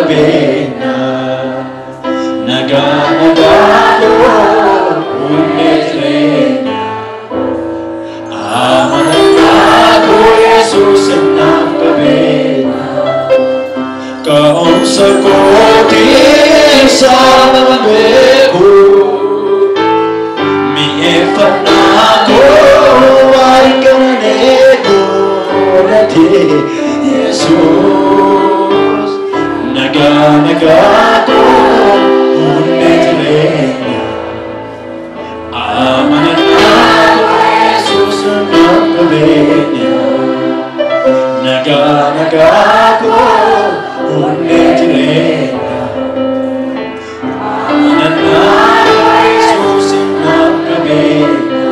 qabeenya. Nagaa nagaa koo hundee jireenya. Amanannaa koo Yesuus naaf qabeenya. Ka'umsa kootiin sababa beeku. Mi'eeffannaa koo argana eeguudhate Yesuus. Nagaa nagaa koo hundee jireenya. Amanannaa koo Yesuus naaf qabeenya. Nagaa nagaa koo hundee jireenya. Amanannaa koo Yesuus naaf qabeenya.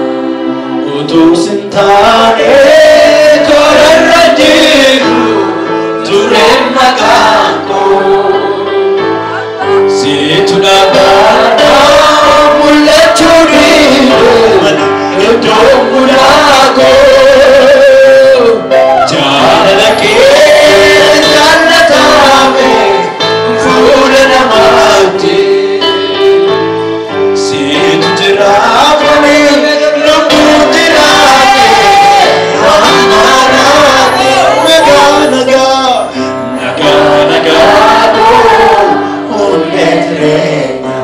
Utuu sin taane toorarra jiru tureen maqaan koo. Situ dhaabbataa mul'achuu dhiibu iddoo guddaa koo. Jaalala kee jaallatame fuula namaatti. Situ jiraafame lubbuu jiraate amanaate. Nagaa nagaa nagaa nagaa koo hundee jireenya.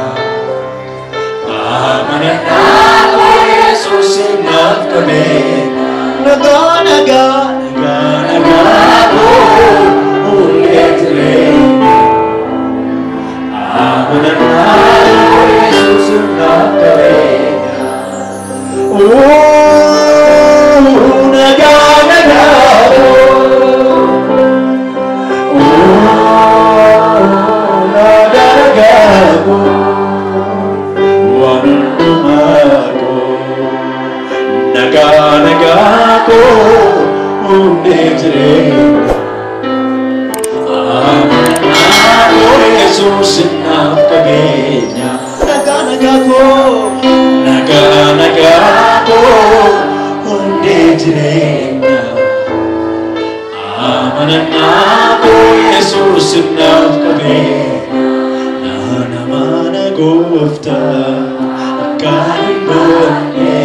Amanannaa koo Yesuus naaf qabeenya. Nagaa nagaa nagaa nagaa koo hundee jireenya. Amanannaa koo Yesuus naaf qabeenya. Nagaa nagaa koo. Nagaa nagaa koo. Waan hundumaa koo. Nagaa nagaa koo hundee jireenya. Amanannaa koo Yesuus naaf qabeenya. Nagaa nagaa koo. Nagaa nagaa koo hundee jireenya. Amanannaa koo Yesuus naaf qabeenya. Nana mana gooftaa akkaan hin boonne.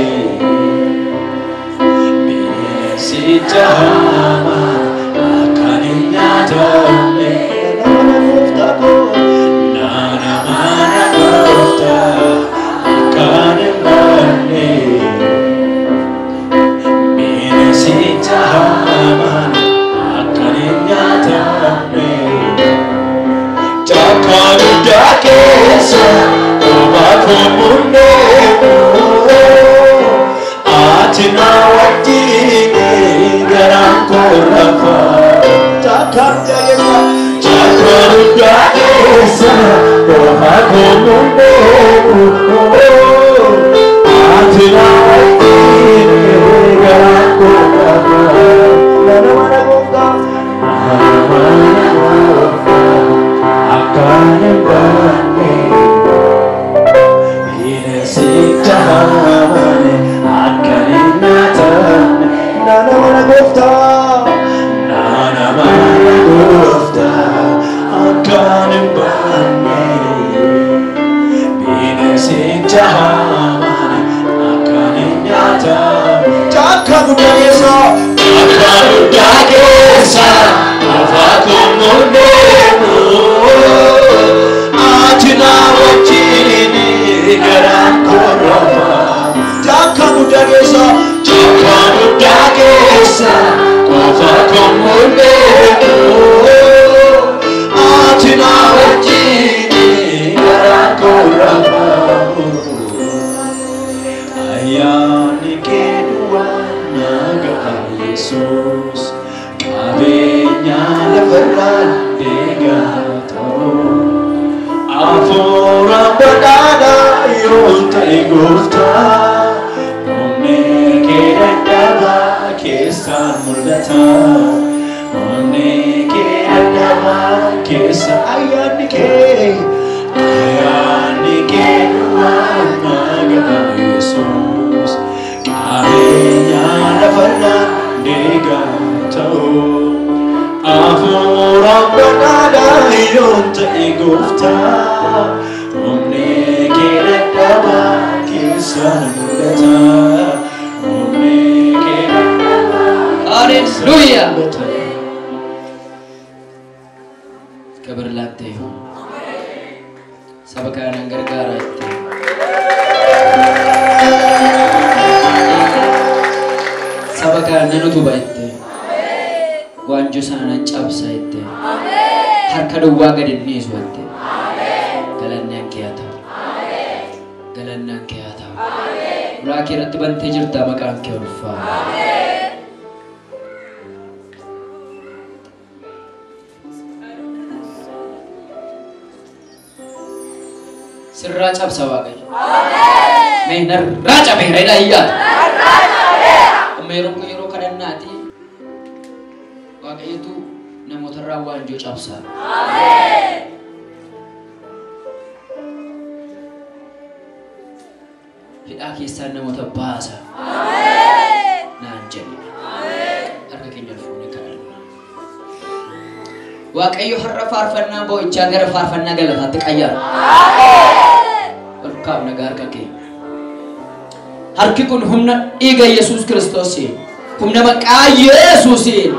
Bineensicha hamaa akkaan hin nyaatamne. Nana gooftaa koo. Nana mana gooftaa akkaan hin boonne. Bineensicha hamaa akkaan hin nyaatamne. Caakkaa guddaa keessa kophaa koo mundeeku. Ati na wajjin garaan koo rafa. Caakkaa guddaa keessa. Caakkaa guddaa keessa kophaa koo mundeeku. Ati na wajjin garaan koo rafa. Nana mana gooftaa. Nana mana gooftaa. Akkaan hin baanne. Bineensicha hamaan akkaan hin nyaatamne. Nana mana gooftaa. Nana mana gooftaa. Akkaan hin baanne. Bineensicha hamaan akkaan hin nyaatamne. Caakkaa guddaa keessa. Caakkaa guddaa keessa. Qofaa koo mundeemu. Ati na wajjin garaan koo rafa. Caakkaa guddaa keessa. Caakkaa guddaa keessa. Qofaa koo mundeemu. Ati na wajjin garaan koo rafa. Ayyaanni kee duwwaa nagaa Yesuus. Qabeenya lafarraan deegaa ta'u. Hafuura badhaadhaa yoo ta'e gooftaa. Humni kee dadhabaa keessaan mul'ata. Humni kee dadhabaa keessa ayyaanni kee. Ayyaanni kee duwwaa nagaa Yesuus. Qabeenya lafarraan deegaa ta'u. Hafuura badhaadhaa yoo mul'ata. Humni kee dadhabaa keessaan mul'ata. Humni kee dadhabaa Haleluuyaa. mul'ata. ክብር ላንተ ይሁን። Saba kanaan gargaara itti. Saba kana nan utuba itti. Waanjoo sana nan cabsa itti. Harka duwwaa gad hin dhiisu itti. Galannaan kee haa ta'u. Galannaan kee haa ta'u. Ulaa kee irratti bantee jirta maqaan kee ulfaa. Sirraa cabsa Waaqayyo. Mee narraa cabeera jedhaa iyyaata. Amma yeroon kun yeroo kadhannaati. Waaqayyotu namootarraa waanjoo cabsa. Hidhaa keessaa namoota baasa. Naan jedhe. Harka keenya ol fuunee kadhanna. Waaqayyo har'a faarfannaa boo'ichaa gara faarfannaa galataatti qayyara. Ol kaafna harka keenya. Harki kun humna dhiiga Yesuus Kiristoosiin, humna maqaa Yesuusiin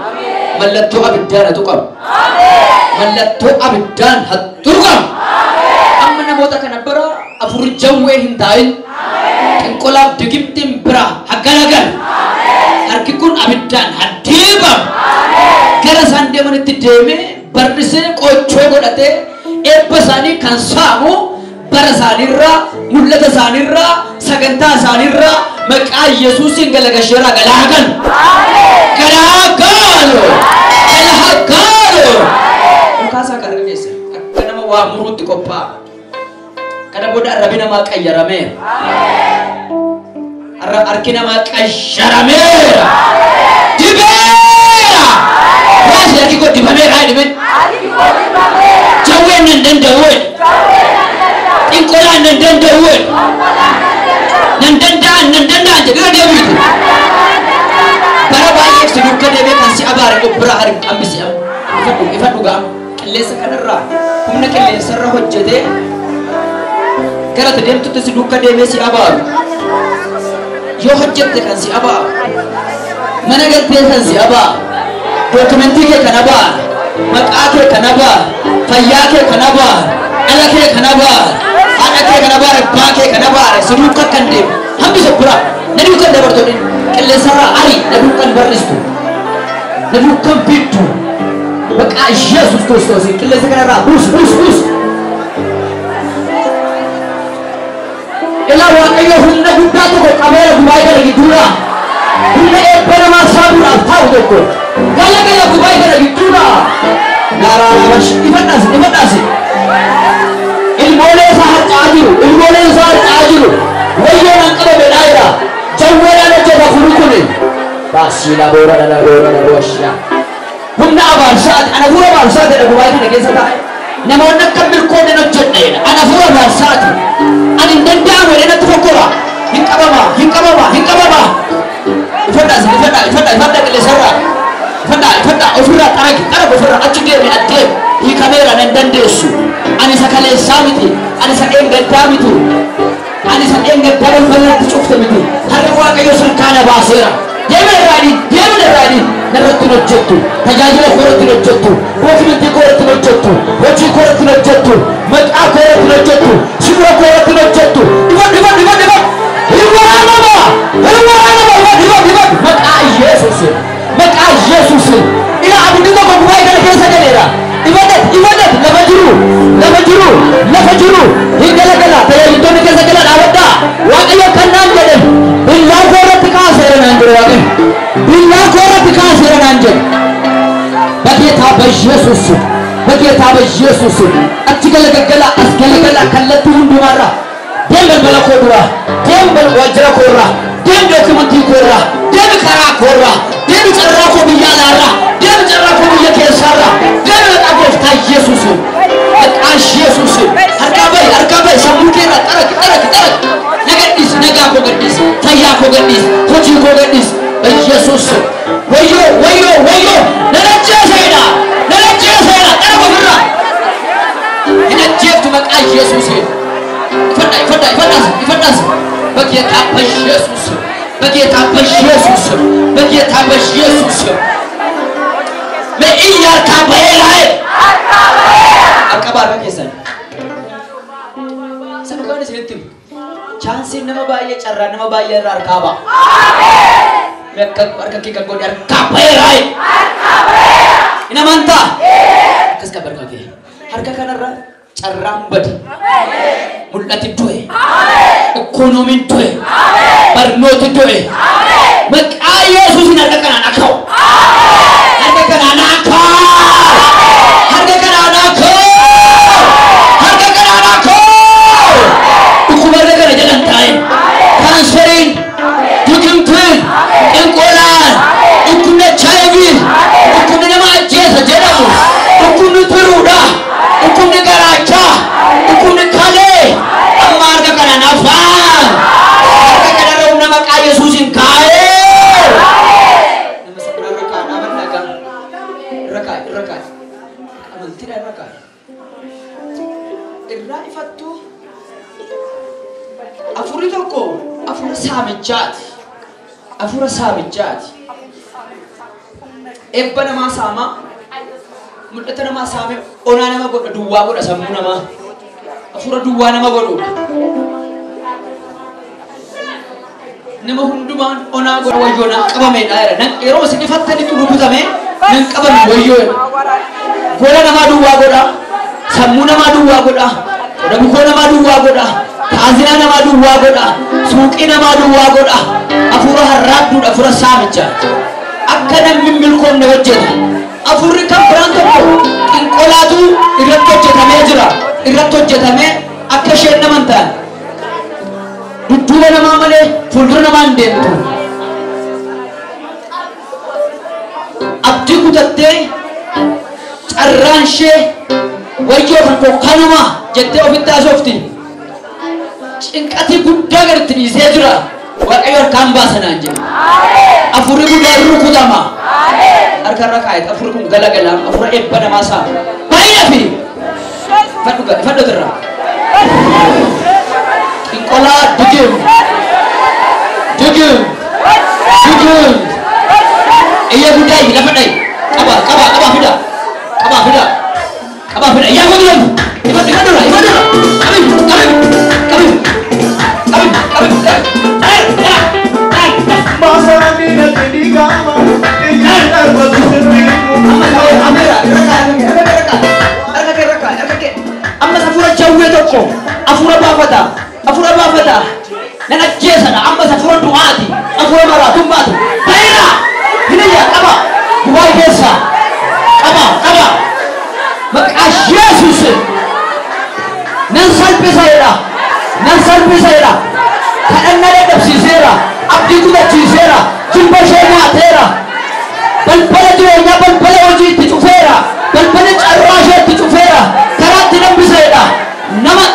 mallattoo abiddaan haa tuqamu. Mallattoo abiddaan haa tuqamu. Amma namoota kana bira afur jawwee hin taa'in. Xinqolaaf digimtiin bira haa galagalu. Harki kun abiddaan haa diibamu. Gara isaan deemanitti deemee barrisee qoochoo godhatee eebba isaanii kan saamu bara isaaniirraa, mul'ata isaaniirraa, sagantaa isaaniirraa maqaa Yesuusiin galagasheeraa galaagalu. Galaagalu! Galaagalu! Mukaasaa kan arga akka nama waa muruutti qophaa'a. Kana booda arrabi namaa qayyarameera. Harki namaa qayyarameera. Dibeera! Baasi harki koo dibameera jedhame. Jawween nan danda'u jedhe. Xinqolaan nan danda'u jedhe. Nan danda'an nan danda'an jedhe irra deebiitu. Bara baay'eef si duukaa deemee kan si abaare of bira hambisi amma. Ifadhu ifadhu gaama. Qilleensa kanarraa humna qilleensarra hojjetee gara ati deemtutti si duukaa deemee si abaaru. Yoo hojjette kan si abaaru. Mana galtee kan si abaaru. Dookumentii kee kan abaaru. Maqaa kee kan abaaru. Fayyaa kee kan abaaru. Dhala kee kan abaaru. Haadha kee kan abaare. Abbaa kee kan abaare. Si duukaa kan deemu. Hambisa bira. Na duukaan dabartoonni qilleensarraa ari na duukaan barristu. Na duukaan biddu. Maqaa Yesuus Kiristoosiin qilleensa kanarraa buus buus buus. Ilaa Waaqayyo humna guddaa tokko qabeera gubaa'ee kana gidduudha. Humna eebba namaa saamuudhaaf taa'u tokko. Galagala gubaa'ee kana gidduudha. Naaraabash ifadhaas ifadhaas. Ilmoolee isaa harca'aa jiru. Ilmoolee isaa harca'aa jiru. Wayyoo naan qabame dhaayira. Jawweedhaan hojjeta furu kuni. Baasiila boora dhala boora dhala booshaa. Humna abaarsaati. Ana fuula abaarsaati jedha gubaa'ee kana keessa taa'e. Namoonni akka mirkoon hin hojjedhe. Ana fuula abaarsaati. Ani hin danda'amu jedhee natti fokkora. Hin qabama, hin qabama, hin qabama. Ifadhaas, ifadhaa, ifadhaa, ifadhaa qilleensarraa. Ifadhaa, ifadhaa, ofirraa xaragi, xaraga ofirraa achi deemi, addeemi. Hiikameera nan dandeessu. Ani isa kaleessaa miti. Ani isa dheengaddaa miti. Ani isa dheengaddaa balbalatti cufte miti. Har'a Waaqayyo sirkaana baaseera. Deemi irraa deemi irraa narratti hin hojjettu. Tajaajila koo irratti hin hojjettu. Dookumentii koo irratti hin hojjettu. Hojii koo irratti hin hojjettu. Maqaa koo irratti hin hojjettu. Sibiila koo irratti hin hojjettu. Ifadhu ifadhu ifadhu ifadhu. Hin waraanama! Hin waraanama! Ifadhu ifadhu ifadhu. Maqaa Yesuusiin. Maqaa Yesuusiin. Ila abiddi tokko gubaa'ee kana keessa galeera. Ifadhat ifadhat lafa jiru lafa jiru lafa jiru hin galagala tajaajiltoonni keessa gala dhaabadhaa. Waaqayyo kan naan jedhe billaa koo irratti kaaseera naan jedhe Waaqayyo. Billaa koo irratti kaaseera naan jedhe. በጌታ በኢየሱስ ስም በጌታ በኢየሱስ ስም achi galagala as galagala kallattii hundumarraa deem balbala koo duraa deem waajjira koo irraa deem dookumentii koo irraa deem karaa koo irraa deem carraa koo biyya alaarraa deem carraa koo biyya keessaarraa deem maqaa gooftaa Yesuusiin maqaa Yesuusiin harkaa bahi harkaa bahi sammuu kee irraa xaraqi xaraqi xaraqi na gadhiisi nagaa koo gadhiisi fayyaa koo gadhiisi hojii koo gadhiisi በኢየሱስ ስም ወዮ ወዮ ወዮ ነነጀሰይና ነነጀሰይና ጠረቆ ፍራ hin ajjeefamtu በኢየሱስ ifadha ifadha ifadhaas ifadhaas በጌታ በኢየሱስ በጌታ በኢየሱስ በጌታ በኢየሱስ በኢያርካ በኤላይ አቀባበል ከሰን ሰንጋን ስንትም ቻንስ ነመ ባየ ጨራ ነመ ባየ አርካባ መከ ከጎዲ አርካባ ኤላይ ኢነማንታ ከስከበርከ harka kanarra carraan bade mul'ati du'e ikoonomiin du'e barnooti du'e maqaa Yesuusin harka kanaan akkaa'u harka kanaan akkaa'u harka kanaan akkaa'u harka kanaan akkaa'u dhukkuba harka kana jalan taa'e kaanseriin dukimtiin xinqoolaan dhukkubni HIV dhukkubni nama ajjeesa jedhamu dhukkubni tiruudha dhukkubni garaachaa dhukkubni kalee amma harka kanaan afaan harka kanarra humna maqaa Yesuusin kaa'ee nama sabra irra kaa'an amannagaa irra kaa'e irra kaa'e amantiidha irra kaa'e irraa ifattu afurri tokko afura saamichaati afura saamichaati ebba namaa saamaa mul'ata namaa saamee onaa nama godha duwwaa godha sammuu namaa afura duwwaa nama godhudha nama hundumaan onaa godha wayyoo nan qabameedha jedha nan yeroo isin ifattanitti rukutame nan qabame wayyoo gola namaa duwwaa godha sammuu namaa duwwaa godha qoda bukoo namaa duwwaa godha kaazinaa namaa duwwaa godha suuqii namaa duwwaa godha afura harraadduudha afura saamicha akka namni milkoomne hojjeta afurri kan biraan tokko xinqolaatu irratti hojjetamee jira irratti hojjetamee akka isheen nama hin taane dudduuba namaa malee fuuldura namaa hin deemtu abdii kutattee carraan ishee wayyoo kan koo kanuma jettee ofitti haasofti cinqatii guddaa gaditti dhiisee jira waaqayyo harkaan baasanaan jedhe afurri guddaa rukutama harka irra kaa'e afurri kun galagala afura eebba namaa saama baay'ina fi fadhu fadhu irra xinqolaa dugim dugim dugim iyya guddaa lafa dhayi qaba qaba qaba fida qaba fida qaba fida iyya guddaa ifadhu ifadhu irra ifadhu irra qabi qabi qabi qabi qabi amma safura jawwee tokko afura baafata afura baafata nan ajjeesadha amma safura du'aati afura maraatummaati bayra hinayya qaba gubaa keessa qaba qaba maqaa Yesuus nan salphisa jedha nan salphisa jedha kadhannaa dadhabsiiseera abdii kutachiiseera jilba ishee nyaateera balbala jireenyaa balbala hojii itti cufeera balbala carraa ishee itti cufeera karaatti hambisa jedha nama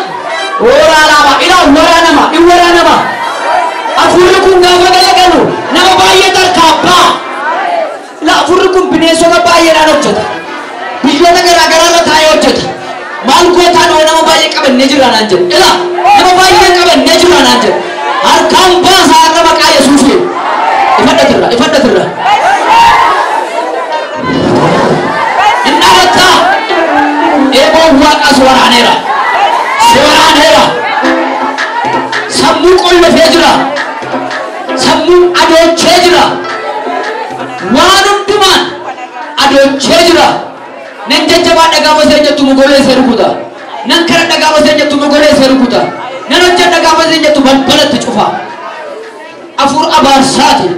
waraanama ila waraanama in waraanama afurri kun gaafa galagalu nama baay'ee tarkaabbaa ila afurri kun bineensota baay'eedhaan hojjeta biyyoota garaa garaarra taa'ee hojjeta maal gootaan oo nama baay'ee qabannee jirra naan jedhe ila nama baay'ee qabannee jirra naan jedhe harkaan baasaa har'a maqaa Yesuusiin ifadhatirra ifadhatirra innaabatta eeboon waaqa si waraaneera si waraaneera sammuu qollofee jira sammuu adoochee jira waan hundumaan adoochee jira nan jajjabaadha gaafa isheen jettu mogolee ishee rukuta nan kadhadha gaafa isheen jettu mogolee ishee rukuta nan hojjedha gaafa isheen jettu balbalatti cufa afur abaarsaati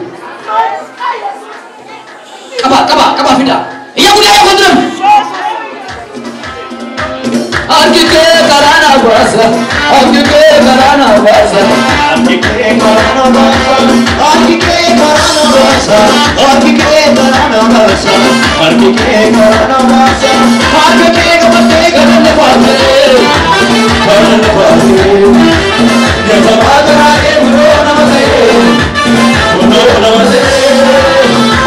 qaba qaba qaba fida iyya guddaa yaa fuuldura harki kee karaa na baasa harki kee karaa na baasa harki kee karaa na baasa harki kee karaa na baasa harki kee karaa na baasa harki kee karaa na baasa harka kee qabattee galanne baatee galanne baatee jajjabaa karaa kee buloo nama ta'ee buloo nama ta'ee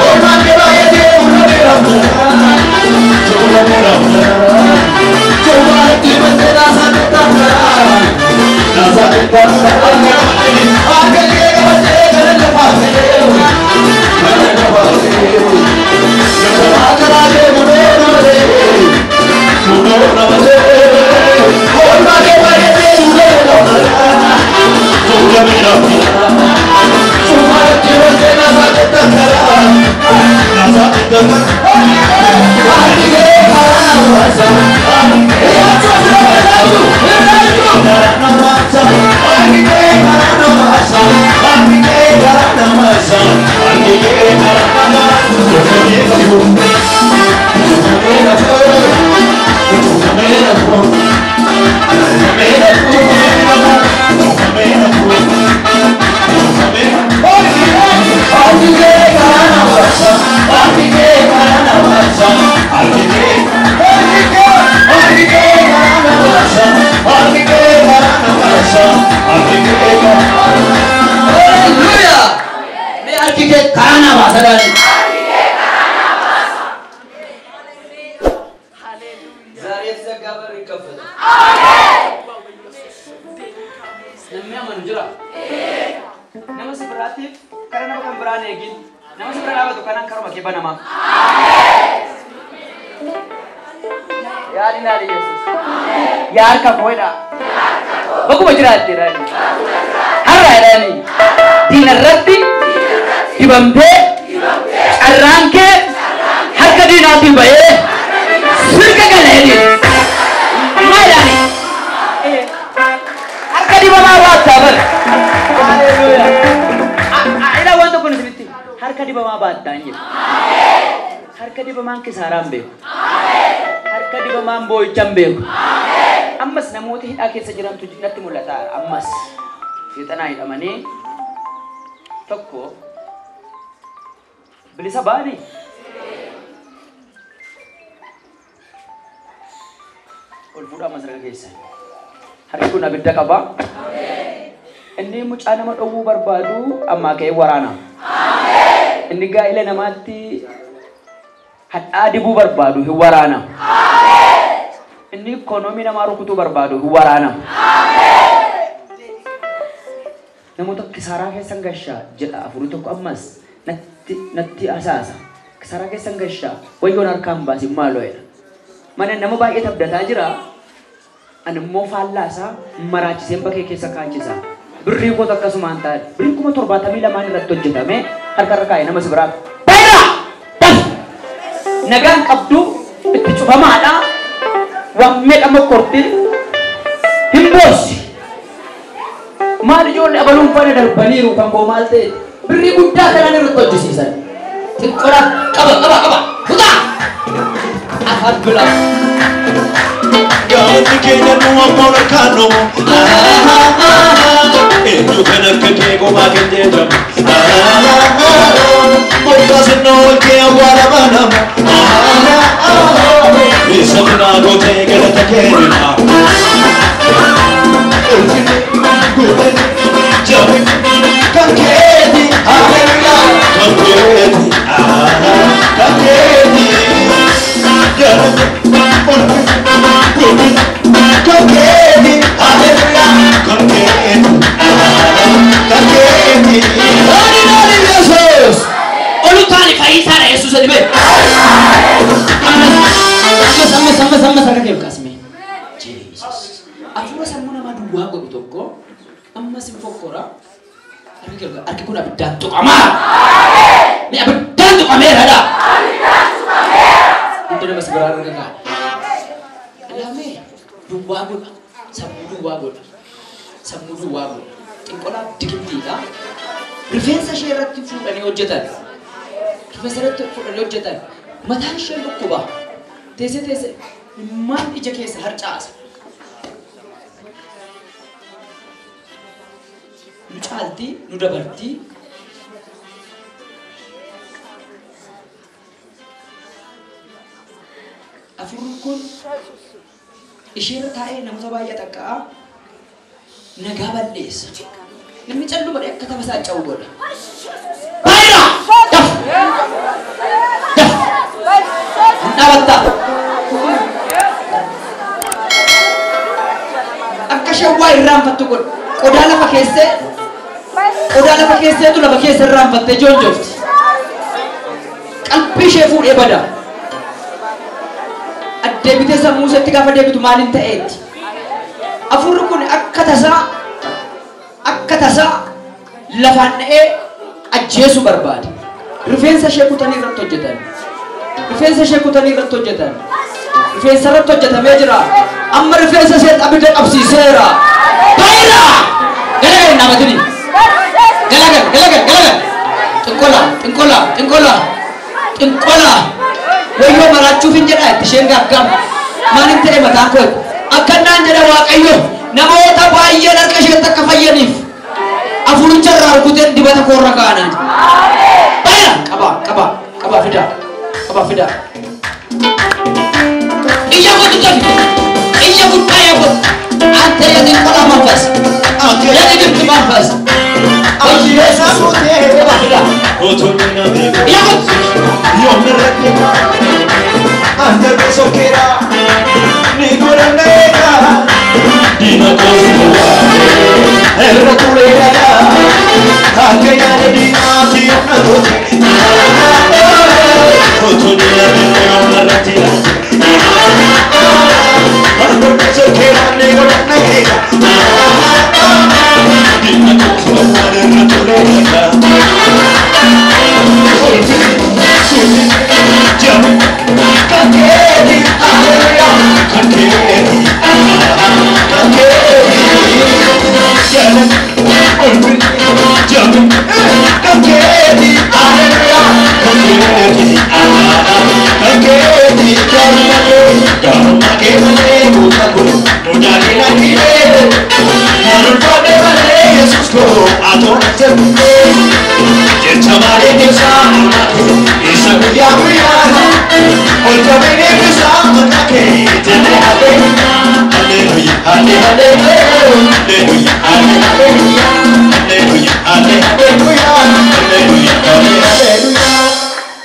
oolmaan kee baay'atee buloo dheeraa buloo dheeraa. Hallelujah. Mee harki kee karaa naa baasa daani. ዛሬ የተዘጋ በር ይከፈታል። Namni amanu jira. Nama si biraatiif karaa nama kan biraan eegin nama si bira dhaabatu kanaan karuma kee banamaa. Yaadin haali Yesuus. Yaa harka koo jedhaa. Bakkuma jiraatte jedhaani. Har'a jedhaani. Diina irratti dibamtee carraan kee harka diinaatiin ba'ee sirka galeeni. Maal jedhaani? Harka dibamaa baattaa bara. Haleluuyaa. Ila waan tokko isinitti harka dibamaa baattaa hin jedhu. Harka dibamaan kisaaraan beeku. Harka dibamaan boo'ichaan beeku. Ammas namoota hidhaa keessa jirantu natti mul'ata. Ammas seexanaa hidhamanii tokko bilisa ba'anii. Ol fuudhaa masraqa keessa. Harki kun abidda qaba. Inni mucaa nama dhowwuu barbaadu ammaa ka'ee waraana. Inni gaa'ela namaatti hadhaa dibuu barbaadu hin waraana. Inni ikoonoomii namaa rukutuu barbaadu hin waraana. Namoota kisaaraa keessan gashaa jedha afurii tokko ammas natti asaasa. Kisaaraa keessan gashaa wayyoon harkaan baasin maaloo jedha. Mana nama baay'ee abdataa jira. Ani immoo faallaa isaa maraachiseen bakkee keessa kaachisa. Birrii koota akkasumaan taa'e. Birrii 72,000 irratti hojjetame harka irra kaa'e nama si biraa. Baay'ee! Daf! Nagaan qabdu itti cufamaadha. Waan meeqa mokkorti hin boossi. Maal ijoollee abaluun faana darbaniiru kan koo maal ta'e birrii guddaa kanaan irratti hojjisiisan. Xiqqoodha qaba qaba qaba kutaa! Afaan bilaa. Gaanni keenya nu ammoo rakkaannu eenyu kan akka kee kophaa kan jedhamu moggaa sinna olkee awwaala baanamu isa minaa gootee galata keenina ulfinni guutinni jabinni kan keeti haleluyaa kan keeti kan keeti galanni ulfinni kan keeti haleluyaa kan keeti kan keeti. Haleluyaa Yesuus. Olu taani fayyisaadha Yesuus jedhame. Ammas ammas ammas ammas harka kee kaasme. Jesus. Afuura sammuu namaa duwwaa godhu tokko ammas hin fokkora. Harki kee harki kun abiddaan tuqamaa. Mee abiddaan tuqameera dha. Iddoo nama si biraa harka kaa. Alaamee duwwaa godha. Sammuu duwwaa godha. Sammuu duwwaa godha. Xinqolaa digimtiidha. Rifeensa ishee irratti fuudhanii hojjetan. Rifeensa irratti fuudhanii hojjetan. Mataan ishee dhukkuba. Teessee teessee maal ija keessa harcaasa. Nu caalti, nu dabarti. Afurri kun isheerra taa'ee namoota baay'ee xaqqa'a. Nagaa balleessa. Namni calluma akka tabasaaca'u godha. Baay'ee! Daf! Daf! Hin dhaabattaa. Akka isheen waa irraanfattu godha. Qodaa lafa keessee qodaa lafa keesseetu lafa keessa irraanfattee joonjofti. Qalbii ishee fuudhee bada. Addeebitee sammuu isheetti gaafa deebitu maaliin ta'eetti? Afurri kun akka tasaa lafaan dha'ee ajjeesuu barbaade. Rifeensa ishee kutanii irratti hojjetan. Rifeensa ishee kutanii irratti hojjetan. Rifeensa irratti hojjetamee jira. Amma rifeensa ishee abidda qabsiiseera. Baay'ee! Galagal hin dhaabatini. Galagal galagal galagal. Xiqqoo Xinqola, xinqola, xinqola, xinqola. Wayyoo maraachuuf hin jedhaa itti isheen gaaf maalin ta'e mataan koo akkannaan jedha Waaqayyo namoota baay'een harka isheetti akka fayyaniif afuricha irraa rukuteen dibata koorra kaa'anaa jira. Baay'ina qaba qaba qaba fida qaba fida. Iyya kootu tafi iyya guddaa yaa kootu ante የጥንቆላ መንፈስ የድግምት መንፈስ በኢየሱስ qaba fida. Iyya kootu.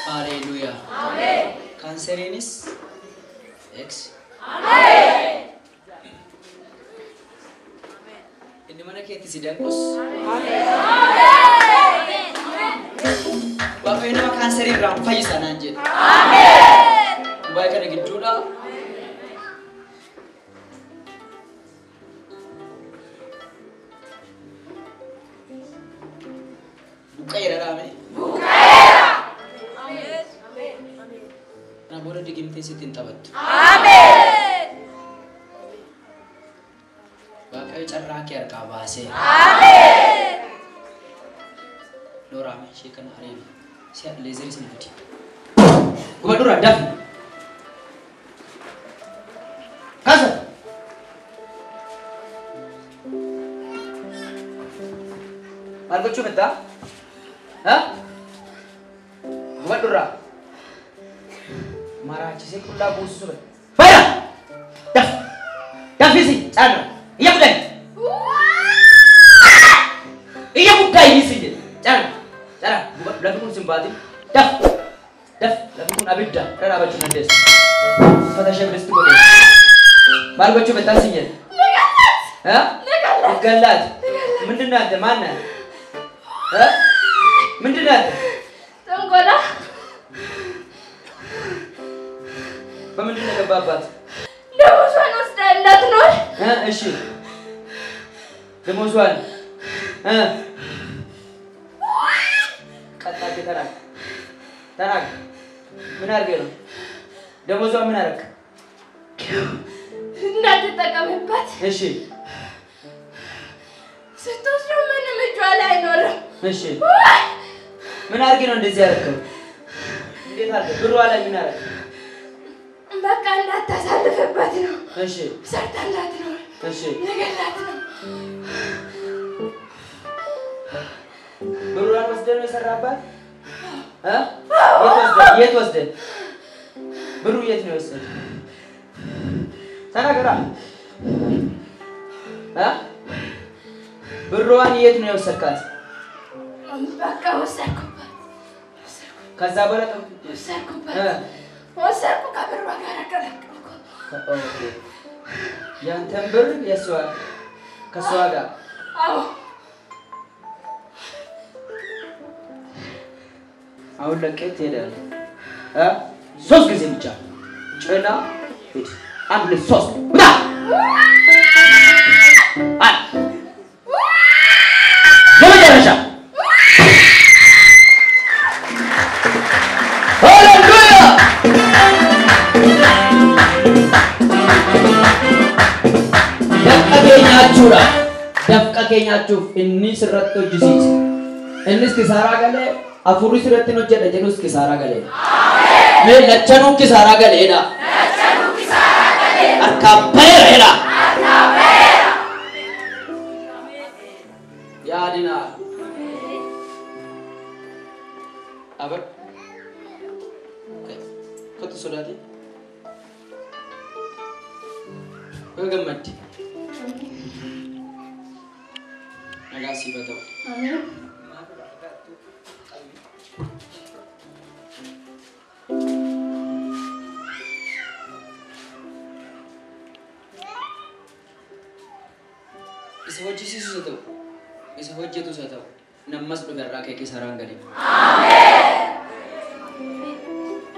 Hallelujah. Amen. Kanseriinis X. Amen. Inni mana keetti si danqus. Waaqayyo nama kaanserii irraa fayyisa naan jedhe. Amen. Baay'ee kana gidduudha. Buqqa'eera dhaame. Buqqa'eera. Kana booda digimtee sitti hin taphattu. Ameen. Waaqayyo carraa kee harkaa baasee. Ameen. Looraame ishee kana ariibi. Si'a leezerii sana fidi. Gubadhuraa dafi. Kaasa. Maal gochuu fedhaa? Ha? Gubadhuraa. Maraachisee qullaa buusisuu fedha. Fayyaa! Daf! Dafisi! Caana! Iyya guddaa! Iyya guddaa iyyisi jedhe. Caana! Caana! Lafti kun sin baatin. Daf! Daf! Lafti kun abidda. Irra dhaabachuu dandeessu. Uffata ishee bilisti godhe. Maal gochuu fedhaa sin jedhe? Ha? Gallaati. ምንድን ነው አንተ? ማን ነህ? ምንድን ነው አንተ? ጥንቆላ። በምንድን ነው የገባባት? ደሞዟን ወስዳ እንዳትኖር። እሺ ደሞዟን ቀጥ አድርገህ ተናገር ተናገር። ምን አድርገህ ነው ደሞዟን ምን አደረግህ? እንዳትጠቀምባት። እሺ ስትወስደው ምንም እጇ ላይ አይኖርም። እሺ ምን አድርገህ ነው እንደዚህ ያደረግከው? እንዴት አድርገህ ብሯ ላይ ምን አደረግህ? በቃ እንዳታሳልፍበት ነው። እሺ ሰርታ እንዳትኖር። እሺ ልገላት ነው። ብሯን ወስደህ ነው የሰራባት? የት ወስደህ? ብሩ የት ነው የወሰድህ? ተናገራ። ብሯን የት ነው የወሰድካት? በቃ ወሰድኩባት። ከዛ በኋላ ወሰድኩባት። ወሰድኩ ከብሯ ጋር አቀላቀልኩ። Okay ያንተን ብር የእሷ ከእሷ ጋር? አዎ። አሁን ለቀህ ትሄዳለህ። ሶስት ጊዜ ብቻ ጭና ሂድ። 1 2 3 ውጣ! አንድ የመጨረሻ። ሃሌሉያ! Dafqa keenyaachuudha. Dafqa keenyaachuuf inni sirratti hojjisiise. Innis kisaaraa galee Afurri sirratti hojjedha jedhus kisaaraa galeera. Mee lachanuu kisaaraa galeedha. Harkaa baheera. Yaadinaa. Dhaabadhu. Kottu sodaate. Baga gammadde. Nagaa siif haa ta'u. Ameen. Isa hojjisiisus haa ta'u, isa hojjetus haa ta'u, nammas dhufe irraa ka'e kisaaraan galee.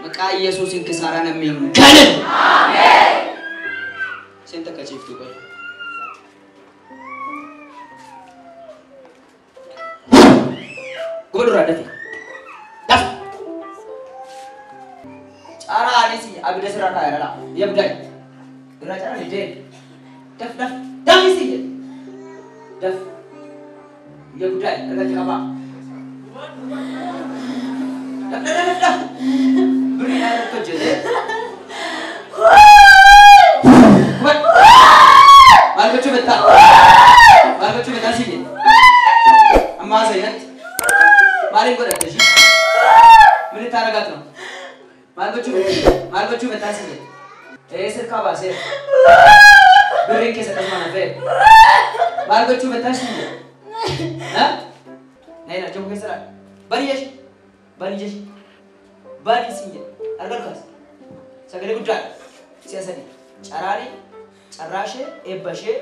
Maqaa Yesuusiin kisaaraa namni hin galin. Isheen takka ciiftuu qoy. Guba duraa dafi. Dafi. Caaraa anis abidda sirraa kaa'eera laa. Yabdai. Irraa caaraa ni deemi. Daf daf. Dafi si jedhe. Daf. Yabdai. Irratti qabaa. Daf daf daf daf. Birrii irratti hojjetee. Guba. Maal gochuu bettaa? Maal gochuu bettaa si jedhe? Amma haasa'inatti. Maaliin godhatte ishii? ምን ልታረጋት ነው? Maal gochuu bettaa si jedhe? Ee sirkaa baasee. Birriin keessa akkasuma nafee. Maal gochuu bettaa si jedhe? Ha? Naina jamu keessa laal. Bani jeshi. Bani jeshi. Bani si jedhe. Argaa kaas. Sagalee guddaadha. Si'a sadii. Caraani, carraashee, eebbashee,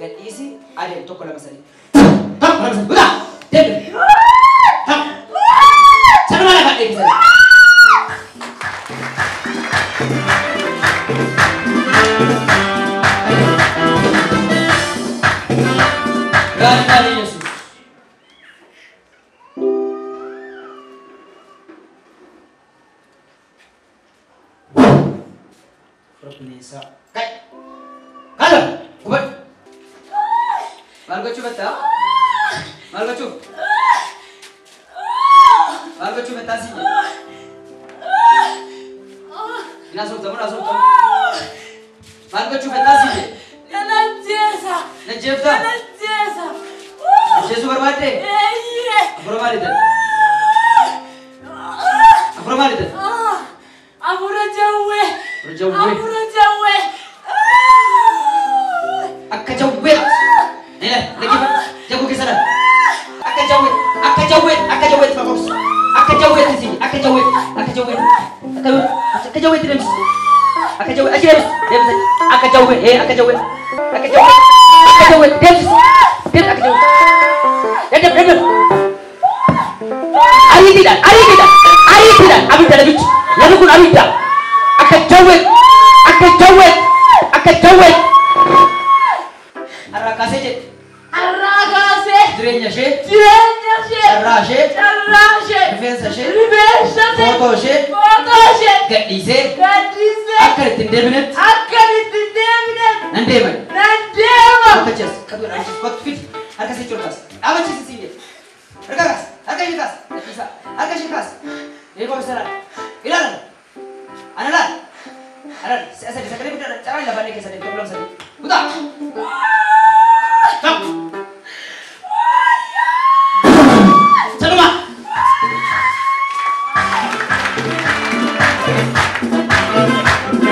gadhiisi, adeemu 1 2 3. 1 2 3. Gudaa! Deemi! Sanuma lafa eebbisanii. Gaariidhaan Yesuus. Fura bineensaa. Ka'i! Kaala! Gubadhu! Maal gochuu bettaa? Maal gochuu? Maal gochuu bettaa si jedhe? Hin haasoftamu, hin haasoftamu. Maal gochuu bettaa si jedhe? Nan ajjeesa. Najjeeftaa? Nan ajjeesa. Ajjeesuu barbaadde? Eeyyee. Afura maali ta'e? Afura maali ta'e? Afura jawwee. Afura jawwee. Afura jawwee. Akka jawwee. Nila, dhaggeeffadhu. Jaguu keessa laal. Akka jawwee, akka jawwee, akka jawweetti fakkoobsu. Akka jawweetti si, akka jawwee, akka jawwee, akka jawweetti deemsi. Akka jawwee, achi deemsi, deemsi. Akka jawwee, ee akka jawwee, akka jawwee, akka jawwee, deemsi, deemsi akka jawwee. Deem, deem, deem. Ariitiidhaan, ariitiidhaan, ariitiidhaan abidda lafichi. Lafi kun abidda. Akka jawwee, akka jawwee, akka jawwee. Har'aa kaasee jedhe. Har'aa kaasee. Jireenya ishee. Jireenya ishee. Carraa ishee. Carraa ishee. Rifeensa ishee. Rifeensa ishee. Footoo ishee. Footoo ishee. Gadhiisee. Gadhiisee. Akka ittiin deebinetti. Akka ittiin deebinetti. Nan deeman. Nan deema. Kottu achi as. Kottu achi as. Kottu fidi. Harka ishee ol kaas. Dhaabachiisi siin jedhe. Harka kaas. Harka ishee kaas. Gadhiisaa. Harka ishee kaas. Eegoo bisa laal. Ilaala. Ana laal. Ana laal. Si'a sadii sagalee guddaadhaan carraa lafaan keessa deemte 1 2 3. Kutaa. Stop. Sanuma.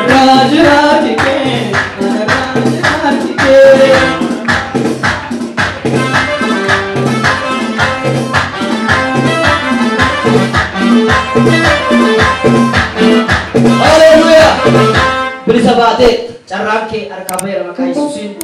Raajiraati kee, raajiraati kee. Haleluuyaa! Bilisa baatee carraan kee harkaa baheera maqaa Yesuusiin.